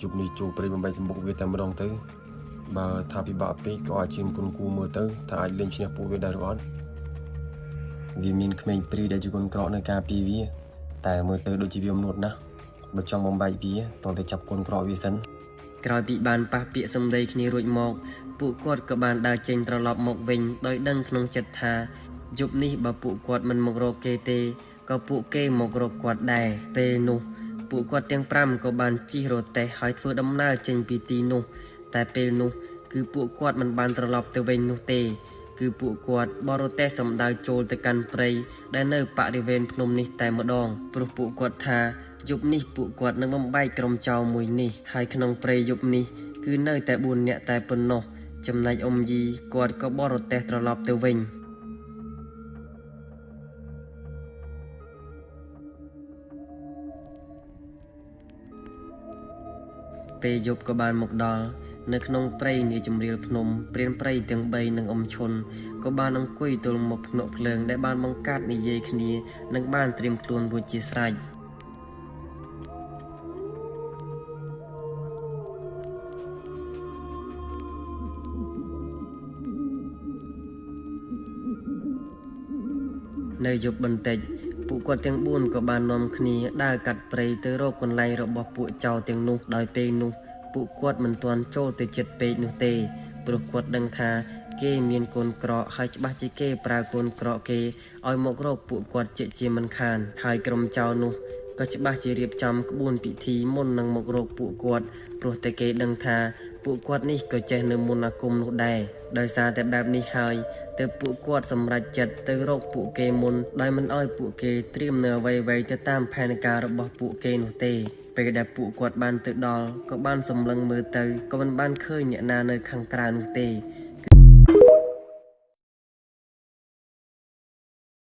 យប់នេះចូលព្រៃបំបីសម្បុកវាតែម្ដងទៅបើថាពិបាកពេកក៏អាចជៀនគុនគូមើលទៅថាអាចលេងឈ្នះពួកវាដែរឬអត់វាមានក្មេងព្រីដែលជាគុនក្រក់នៅការពីវាតែមើលទៅដូចជាវាអំនួតណាស់បើចង់បំបែកវាតោះតែចាប់គុនក្រក់វាសិន ក្រោយពីបានប៉ះពាក្យសម្ដីគ្នារួចមក ពួកគាត់ក៏បានដើរចេញត្រឡប់មកវិញដោយដឹងក្នុងចិត្តថាយប់នេះបើពួកគាត់មិនមករកគេទេក៏ពួកគេមករកគាត់ដែរពេលនោះពួកគាត់ទាំង5ក៏បានជិះរទេះហើយធ្វើដំណើរចេញពីទីនោះតែពេលនោះគឺពួកគាត់មិនបានត្រឡប់ទៅវិញនោះទេគឺពួកគាត់បរទេះសម្ដៅចូលទៅកាន់ព្រៃដែលនៅបរិវេណភ្នំនេះតែម្ដងព្រោះពួកគាត់ថាយប់នេះពួកគាត់នឹងបំបែកក្រុមចោរមួយនេះហើយក្នុងព្រៃយប់នេះគឺនៅតែ4នាក់តែប៉ុណ្ណោះចំណែកអ៊ំយីគាត់ក៏បរទេះត្រឡប់ទៅវិញពេលយប់ក៏បានមកដល់នៅក្នុងព្រៃនាជំរាលភ្នំព្រានព្រៃទាំង3និងអ៊ំឈុនក៏បានអង្គុយទល់មុខភ្នក់ភ្លើងដែលបានបង្កាត់និយាយគ្នានិងបានត្រៀមខ្លួនរួចជាស្រេចនៅយប់បន្តិចពួកគាត់ទាំង4ក៏បាននាំគ្នាដើរកាត់ព្រៃទៅរកកន្លែងរបស់ពួកចោរទាំងនោះដោយពេលនោះពួកគាត់មិនទាន់ចូលទៅជិតពេកនោះទេព្រោះគាត់ដឹងថាគេមានកូនក្រកហើយច្បាស់ជាគេប្រើកូនក្រកគេឲ្យមករកពួកគាត់ជាមិនខានហើយក្រុមចោរនោះក៏ច្បាស់ជារៀបចំក្បួនពិធីមុននឹងមករកពួកគាត់ព្រោះតែគេដឹងថាពួកគាត់នេះក៏ចេះនៅមន្តអាគមនោះដែរដោយសារតែបែបនេះហើយទើបពួកគាត់សម្រេចចិត្តទៅរកពួកគេមុនដោយមិនឲ្យពួកគេត្រៀមនៅអ្វីៗទៅតាមផែនការរបស់ពួកគេនោះទេពេលដែលពួកគាត់បានទៅដល់ក៏បានសម្លឹងមើលទៅក៏មិនបានឃើញអ្នកណានៅខាងក្រៅនោះទេ